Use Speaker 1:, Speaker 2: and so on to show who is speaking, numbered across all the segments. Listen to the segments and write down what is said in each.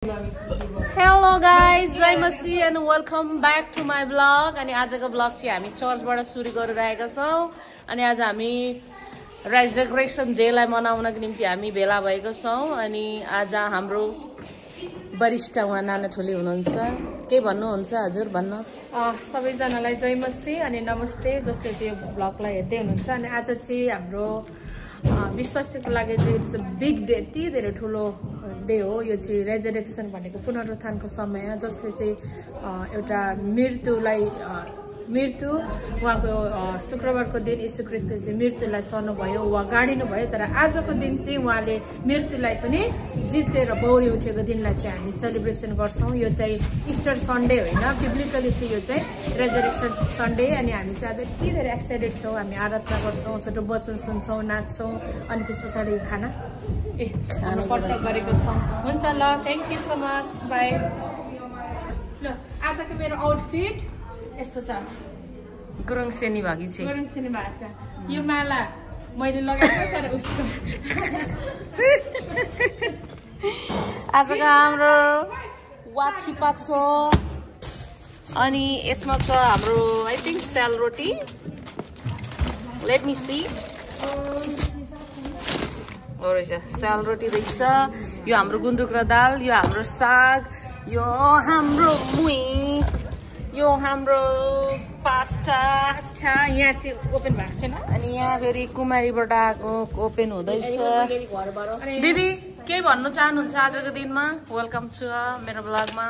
Speaker 1: Hello guys, Jai Masi and welcome back to my vlog. अनि आजको vlog चाहिँ हामी चर्चबाट सुरु गरिरहेका छौं. अनि आज हामी रेजरेक्सन डे लाई मनाउनको निम्ति हामी भेला भएका छौं. अनि आज हाम्रो वरिष्ठ उहाँ नाना ठुली हुनुहुन्छ. के भन्नुहुन्छ हजुर भन्नुहोस्? सबैजनालाई जय मसी अनि नमस्ते जसले चाहिँ यो भ्लगलाई हेर्दै हुनुहुन्छ. अनि आज चाहिँ हाम्रो विश्वासीको लागि चाहिँ इट्स अ बिग डे, यति धेरै ठुलो डे हो. यो चाहिँ रेजरेक्सन भनेको पुनरुत्थानको समय, जसले चाहिँ एउटा मृत्यु उहाँको शुक्रबारको दिन यीशु ख्रीष्टले चाहिँ मृत्युलाई सर्नुभयो, उहाँ गाडिनु भयो. तर आजको दिन चाहिँ उहाँले मृत्युलाई पनि जितेर बौरी उठेको दिनलाई चाहिँ हामी सेलिब्रेसन गर्छौं. यो चाहिँ इस्टर सन्डे होइन, बिब्लिकली चाहिँ यो चाहिँ रेजरेक्सन सन्डे. अनि हामी चाहिँ आज यति धेरै एक्साइटेड छौं. हामी आराधना गर्छौं, छोटो वचन सुन्छौं, नाच्छौं, अनि त्यस पछाडि खाना पट्ट गरेको छौं. हुन्छ ल, thank you so much, by. ल आजको मेरो आउटफिट यस्तो छ. गुरुङ सेनी भागी छ, गुरुङ सेनी भएको छ. यो माला मैले लगाएको तर उसको आजको हाम्रो वाचिपा छ. अनि यसमा छ हाम्रो I think selroti. Let me see. ओरेछ सेलरोटी रहेछ. यो हाम्रो गुन्द्रुक र दाल, यो हाम्रो साग, यो हाम्रो मुही, यो हाम्रो पास्ता. यहाँ चाहिँ ओपन भएको छैन. अनि यहाँ फेरि कुमारीबाट आएको ओपन हुँदैछ. दिदी केही भन्नु चाहनुहुन्छ आजको दिनमा? वेलकम छु मेरो ब्लगमा.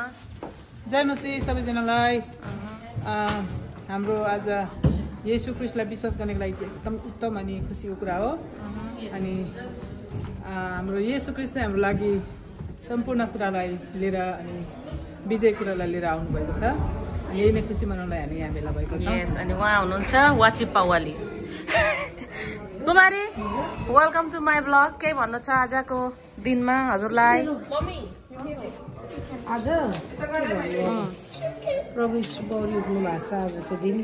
Speaker 2: जय मसी सबैजनालाई. हाम्रो आज येशू ख्रीष्टलाई विश्वास गर्नको लागि एकदम उत्तम अनि खुसीको कुरा हो. अनि हाम्रो येशू ख्रीष्ट चाहिँ हाम्रो लागि सम्पूर्ण कुरालाई लिएर अनि विजय कुरालाई लिएर आउनु भएको छ. यही नै खुसी मनाउनलाई हामी यहाँ भेला भएको छौं.
Speaker 1: यस, अनि उहाँ हुनुहुन्छ वाचिपावाली. कुमारी वेलकम टु माई ब्लग. के भन्नु छ आजको दिनमा हजुरलाई?
Speaker 3: आज प्रभु यीशु बौरी उठ्नु भएको छ. आजको दिन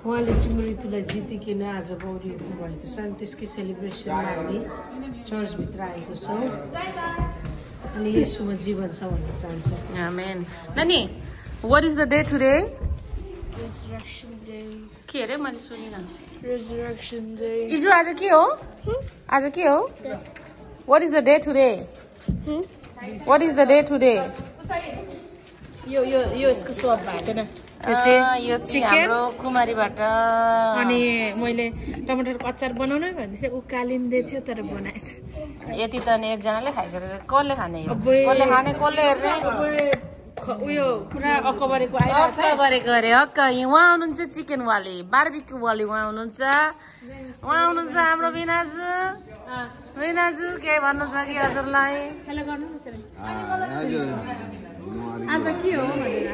Speaker 3: उहाँले चाहिँ मृत्युलाई जितिकन आज बौरी उठ्नु भएको छ. अनि त्यसकै सेलिब्रेसनमा हामी चर्चभित्र आएको छौँ. अनि यसोमा जीवन छ भन्न चाहन्छु.
Speaker 1: आमेन. नानी, what is the day today?
Speaker 4: Resurrection Day.
Speaker 1: के अरे मैले सुनिन.
Speaker 4: Resurrection Day.
Speaker 1: इजु आज के हो? आज के हो? What is the day today? What is the day today?
Speaker 4: यो यसको स्वाद भएको थिएन.
Speaker 1: यो चाहिँ हाम्रो कुमारीबाट.
Speaker 4: अनि मैले टमाटरको अचार बनाउनु भन्दै थिएँ, उकालिँदै थियो तर बनाएछ.
Speaker 1: यति त नि एकजनाले खाइसकेछ. कसले खाने? कसले खाने? कसले हेर्ने?
Speaker 4: उयो पुरा अकबरेको आइरहेछ.
Speaker 1: अकबरेको अरे हक्क. उहाँ हुनुहुन्छ चिकन वाली, बार्बिक्यू वाली. उहाँ हुनुहुन्छ हाम्रो बिनाजु. बिनाजु के भन्नु छ कि हजुरलाई?
Speaker 4: हेलो गर्नु न सर. आज के हो भनेर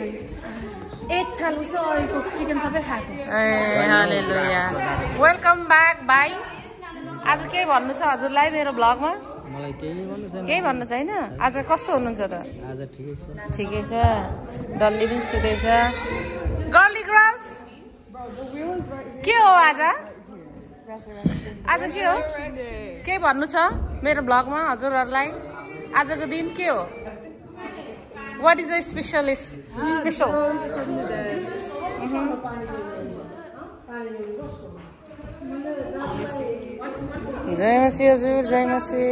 Speaker 4: एक थाल उसो अहिलेको चिकन सबै खाएको.
Speaker 1: हालेलुया. वेलकम ब्याक भाइ. आज के भन्नु छ हजुरलाई मेरो ब्लगमा?
Speaker 5: मलाई
Speaker 1: केही भन्नु छैन. आज कस्तो हुनुहुन्छ त?
Speaker 5: आज ठिकै छ.
Speaker 1: ठिकै छ. डल्ली पनि सुतेछ. गर्ली गर्ल्स के हो आज? आज के हो? के भन्नु छ मेरो ब्लगमा हजुरहरूलाई? आजको दिन के हो? What is the special? जय मसी हजुर, जय मसी.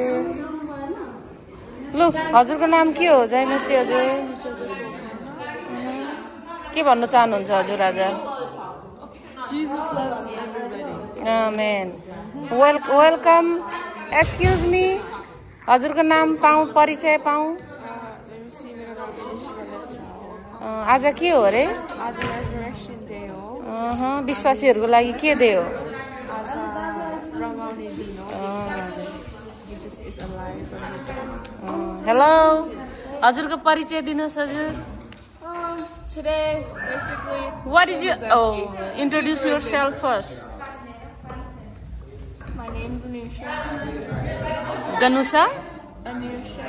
Speaker 1: लु हजुरको नाम के हो? जय मसी हजुर. के भन्नु चाहनुहुन्छ हजुर आज?
Speaker 4: Jesus loves everybody.
Speaker 1: आमेन. वेलकम. एक्सक्युज मी, हजुरको नाम पाऊँ, परिचय पाऊँ? आज के हो अरे?
Speaker 4: आज रेजरेक्सन डे हो.
Speaker 1: विश्वासीहरूको लागि के डे हो?
Speaker 4: आज रमाउने दिन हो. Jesus is alive from the dead.
Speaker 1: Hello, हजुरको परिचय दिनुहोस् हजुर.
Speaker 4: Today, basically,
Speaker 1: What is your... Oh, introduce yourself first.
Speaker 4: my name is Anusha.
Speaker 1: गनुषा.
Speaker 4: Anusha.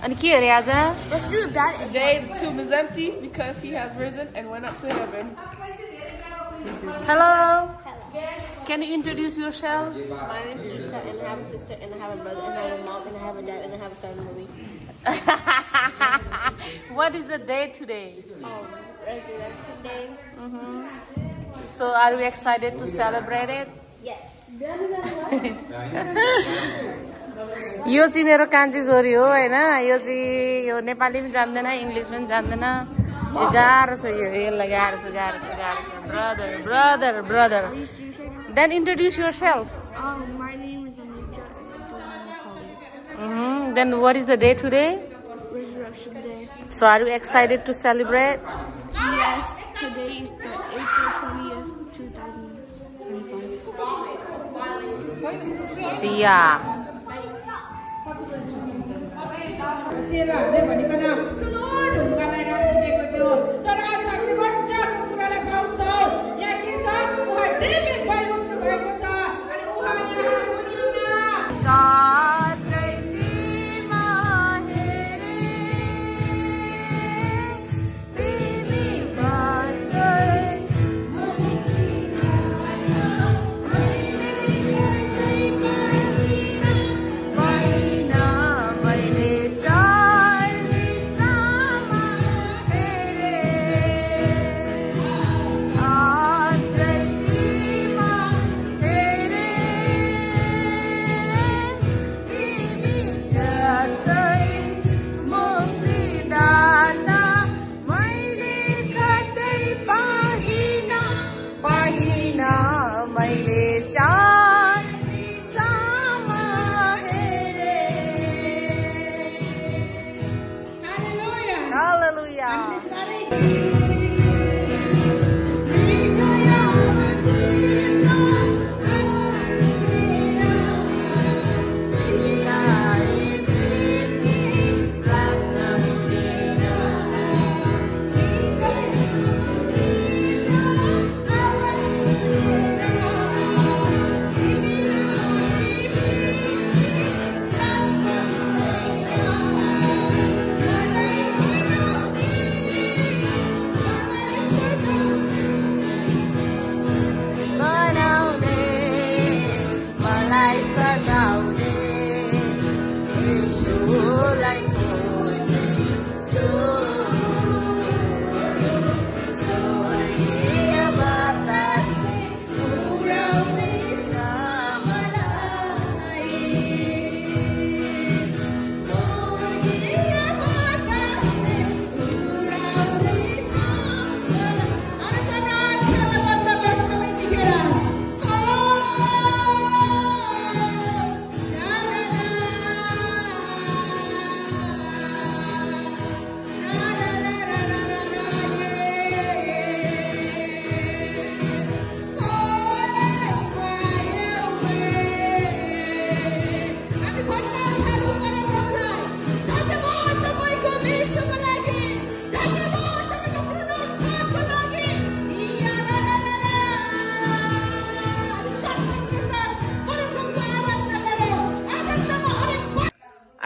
Speaker 1: अनि के अरे आज?
Speaker 4: Let's do that. Today, the tomb is empty because he has risen and went up to heaven.
Speaker 1: Hello.
Speaker 4: Hello.
Speaker 1: Can you introduce yourself?
Speaker 4: My name is Isha, and I have a sister, and I have a brother, and I have a mom, and I have a dad, and I have a family.
Speaker 1: What is the day today?
Speaker 4: Resurrection Day.
Speaker 1: So are you excited to celebrate it?
Speaker 4: Yes.
Speaker 1: यो चाहिँ मेरो कान्छी छोरी हो हैन यो चाहिँ यो नेपाली पनि जान्दैन इंग्लिश पनि जान्दैन यो गाह्रो छ यो यसलाई गाह्रो छ brother Then introduce yourself.
Speaker 4: My name is Anisha, and
Speaker 1: Then what is the day today?
Speaker 4: Resurrection Day.
Speaker 1: So are you excited to celebrate?
Speaker 4: Yes, today is the April 20th, 2025.
Speaker 1: See ya.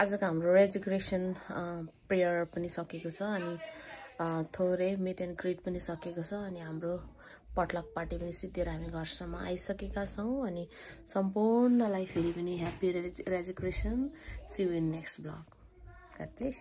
Speaker 1: आजको हाम्रो रेजिग्रेसन prayer पनि सकेको छ अनि थोरै meet and grit पनि सकेको छ अनि हाम्रो पटलक पार्टी पनि सिद्धेर हामी घरसम्म आइसकेका छौं अनि सम्पूर्णलाई फेरि पनि ह्यापी रेजिग्रेसन see you in next blog God bless